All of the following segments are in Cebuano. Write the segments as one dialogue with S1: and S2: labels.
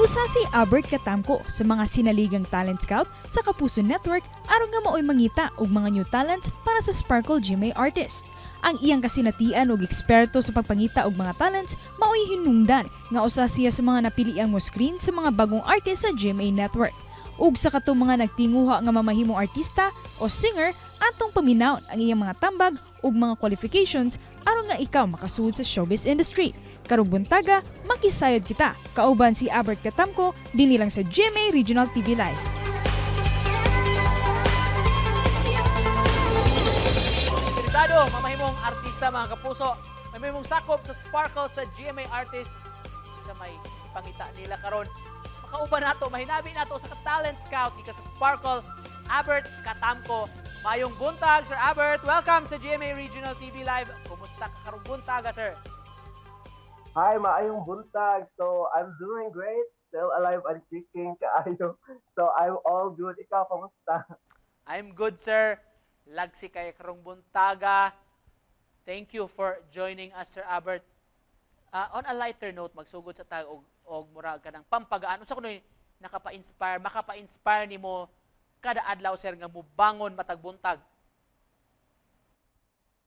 S1: Usa si Albert Catamco sa mga sinaligang talent scout sa Kapuso Network aron nga maoy mangita og mga new talents para sa Sparkle GMA Artist. Ang iyang kasinatian og eksperto sa pagpangita og mga talents maoy hinungdan nga usa siya sa mga napiliang mo screen sa mga bagong artist sa GMA Network. Ug sa katong mga nagtinguha nga mamahimong artista o singer, atong paminawon ang iyang mga tambag ug mga qualifications aron nga ikaw makasud sa showbiz industry. Karong buntaga, makisayod kita. Kauban si Albert Catamco, dinhi lang sa GMA Regional TV Live.
S2: Interesado mamahimong artista, mga kapuso, mamahimong sakop sa Sparkle sa GMA Artist sa may pangita nila karon. Makauban nato, mahinabi nato sa talent scout gikan sa Sparkle, Albert Catamco. Maayong buntag, Sir Albert. Welcome sa GMA Regional TV Live. Kumusta ka karong buntaga, sir?
S3: Hi, maayong buntag. So, I'm doing great. Still alive and kicking kaayo. So, I'm all good. Ikaw, kamusta?
S2: I'm good, sir. Lagsi kay karong buntaga. Thank you for joining us, Sir Albert. On a lighter note, magsugod sa tag og murag kanang pampagaan. Unsa kunoy nakapa-inspire, makapa-inspire nimo kada adlaw, sir, nga mubangon matag buntag?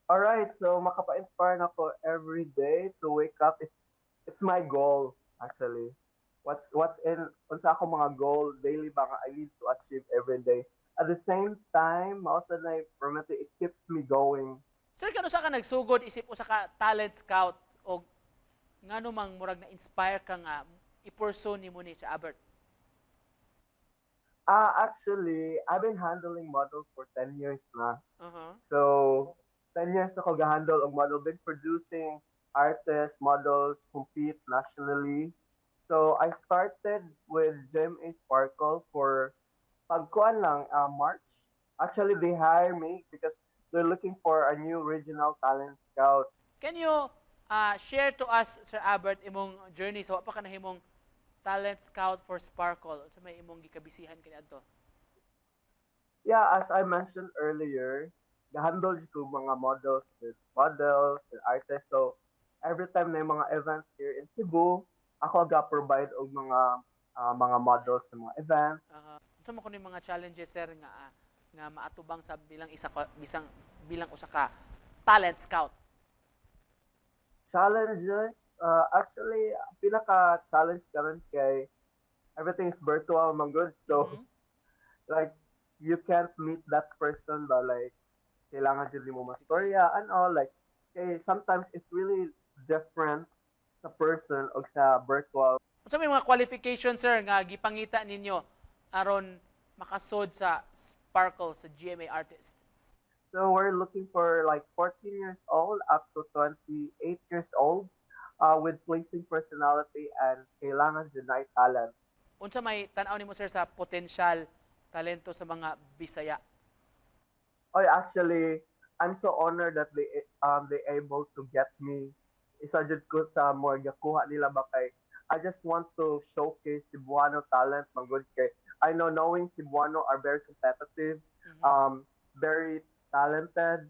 S3: Alright, so makapa-inspire na ko every day to wake up. It's my goal, actually. What's in unsa ako mga goal daily ba nga I need to achieve every day. At the same time, mao sa na it keeps me going.
S2: Sir, kanus-a ka nagsugod isip usa ka talent scout og ngano mang murag na-inspire ka nga i-pursue nimo ni Sir Albert?
S3: Ah, actually, I've been handling models for 10 years na. So, 10 years na ko ga-handle og model, been producing artists, models, compete nationally. So, I started with GMA Sparkle for pagkuan lang, March. Actually, they hire me because they're looking for a new regional talent scout.
S2: Can you share to us, Sir Albert, imong journey sa wa pa ka nahimong talent scout for Sparkle? Unsa may imong gikabisihan kaniadto?
S3: Yeah, as I mentioned earlier, ga-handle ko mga models with models and artists. So, every time na yung mga events here in Cebu, ako ga-provide og mga models sa mga events.
S2: Unsa man kuno yung mga challenges, sir, nga maatubang sa bilang isa ka bisang bilang usa ka talent scout?
S3: Challenges, actually, pinaka-challenge karon kay everything is virtual man gud. So, like, you can't meet that person ba, like, kailangan jud nimo mastorya and all, like, kay sometimes it's really different sa person o sa virtual.
S2: Unsa may mga qualifications, sir, nga gipangita ninyo aron makasud sa Sparkle sa GMA Artist?
S3: So we're looking for like 14 years old up to 28 years old with pleasing personality and kailangan jud na talent.
S2: Unsa may tan-aw nimo, sir, sa potensyal talento sa mga Bisaya?
S3: Oh, actually, I'm so honored that they able to get me. Isa jud ko sa more gakuha nila ba kay I just want to showcase Cebuano talent man gud kay I know, knowing Cebuano are very competitive, very talented.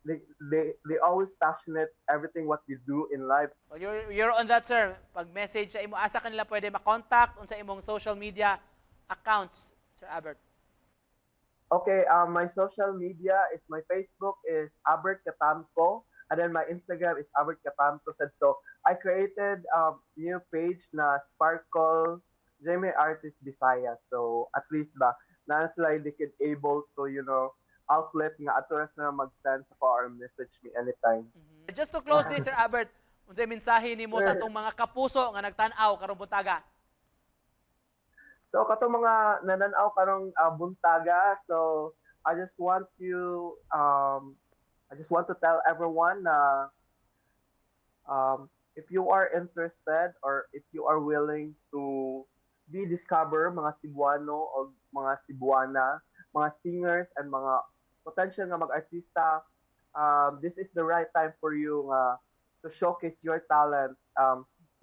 S3: They always passionate everything what you do in life.
S2: Well, you're on that, sir. Pag message sa imo, asa kanila pwede ma-contact, unsa imong social media accounts, Sir Albert?
S3: Okay, my social media is, my Facebook is Albert Catamco, and then my Instagram is Albert Catamco. Said so I created new page na Sparkle GMA Artist Bisaya. So at least ba na sila they could able to outlet nga ato na mag-send sa or message me anytime.
S2: Just to close this, Sir Albert, unsay mensahe nimo sa atong mga kapuso nga nagtan-aw karong buntaga?
S3: So katong mga nananaw karong buntaga, so I just want to tell everyone na if you are interested or if you are willing to be discover mga Cebuano o mga Cebuana, mga singers and mga potential nga mag-artista, this is the right time for you nga to showcase your talent.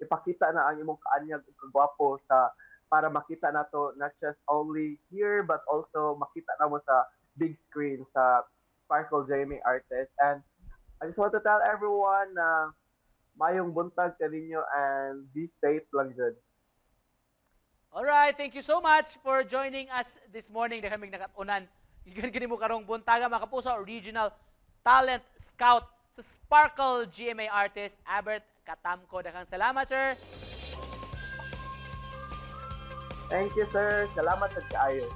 S3: Ipakita na ang imong kaanyag ug kagwapo sa para makita nato not just only here but also makita na mo sa big screen sa Sparkle GMA Artist. And I just want to tell everyone na maayong buntag kaninyo and be safe lang jud.
S2: Alright, thank you so much for joining us this morning. Daghan kaming nakat-unan. Gikan kini mo karong buntaga, mga kapuso, Regional Talent Scout sa Sparkle GMA Artist, Albert Catamco. Daghang salamat, sir.
S3: Thank you, sir. Salamat sa kaayo.